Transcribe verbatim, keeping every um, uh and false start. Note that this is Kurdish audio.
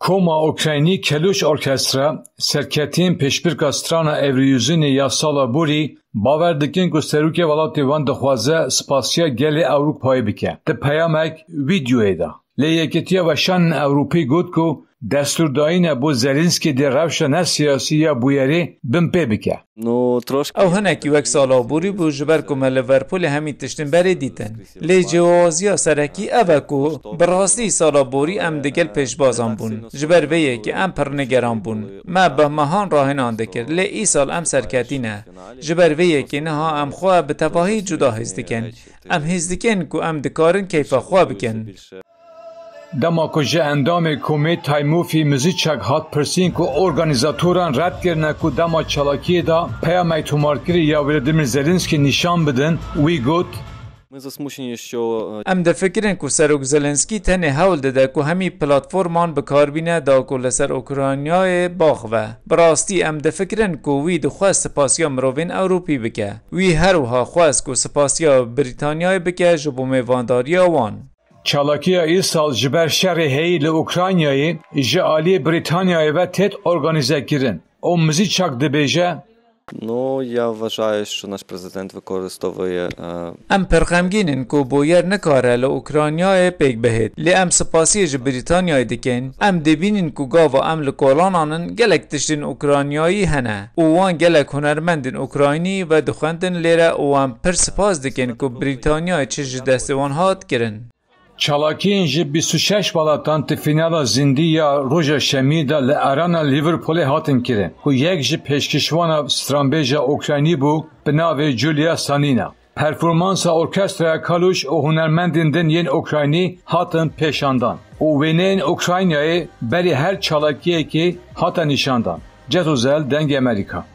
Koma Ukraynî Keluş Orkestra, serketiyên pêşbirka strana Eurovisionê ya sala borî, bawer dikin ku serokê welatê wan dixwaze spasiya gelê Ewropayê bike. Di peyamek vîdeoyê de, lê Yekîtiya Weşanên Ewropî got ku destûrdayîne bo Zelensky dê rewşa ne siyasî ya bûyerê binpê bike. Ну, трошки. Ew hinekî wek sala borî bû, ji ber ku me li Liverpoolê hemî tiştên berê dîtin. Lê cêwaziya serekî ev e ku bi rastî sala borî em digel pêşbazan bûn. Ji ber vê yekê em pir nigeran bûn. Me bi mehan rahênan dikir, lê îsal em serketî ne. Ji ber vê yekê niha em xwe bi tevahî cuda hîs dikin. Em hîs dikin ku em dikarin keyfa xwe bikin. Dema ku ji endamê komê Taymofî Muzîçak hat pirsîn ku organîzatoran red kirine ku dema çalakiyê de peyamek tomarkirî ya Volodymyr Zelensky nîşan bidin, wî got, Ми засмучені, що е, Em difikirin ku Serok Zelensky tenê hewl dide ku hemî platforman bi kar bîne da ku li ser Ukraynayê baxive. Bi rastî em difikirin ku wî dixwest spasiya mirovên Ewropî bike. Wî her wiha xwest ku spasiya Brîtanyayê bike ji bo mêvandariya wan. Çalakiya îsal ji ber şerê heyî li Ukraynayê ji aliyê Brîtanyayê ve têt organîzekirin û Muzîçak dibêje, Ну, я вважаю, що наш президент використовує е, Em pir xemgîn in ku bûyer nikare li Ukraynayê pêk bihêt. Lê em spasiyê ji Brîtanyayê dikin. Em dibînin ku gava em li kolanan in gelek tiştên Ukraynayî hene û wan gelek hunermendên Ukraynî vedixwendin lêre û em pir spas dikin ku Brîtanyayê çi ji destê wan hat kirin. Çalakiyên ji bîst û şeş welatan di fînala zindî ya roja şemî de li Arena Liverpoolê hatin kirin, ku yek ji pêşkêşvana stranbêja Ukraynî bû bi navê Julia Sanina. Performansa orkestraya Kaluş û hunermendên din yên Ukraynî hatin pêşandan û wêneyên Ukraynayê berî her çalakiyekê hate nîşandan. Cez Ozel, Dengê Amerîka.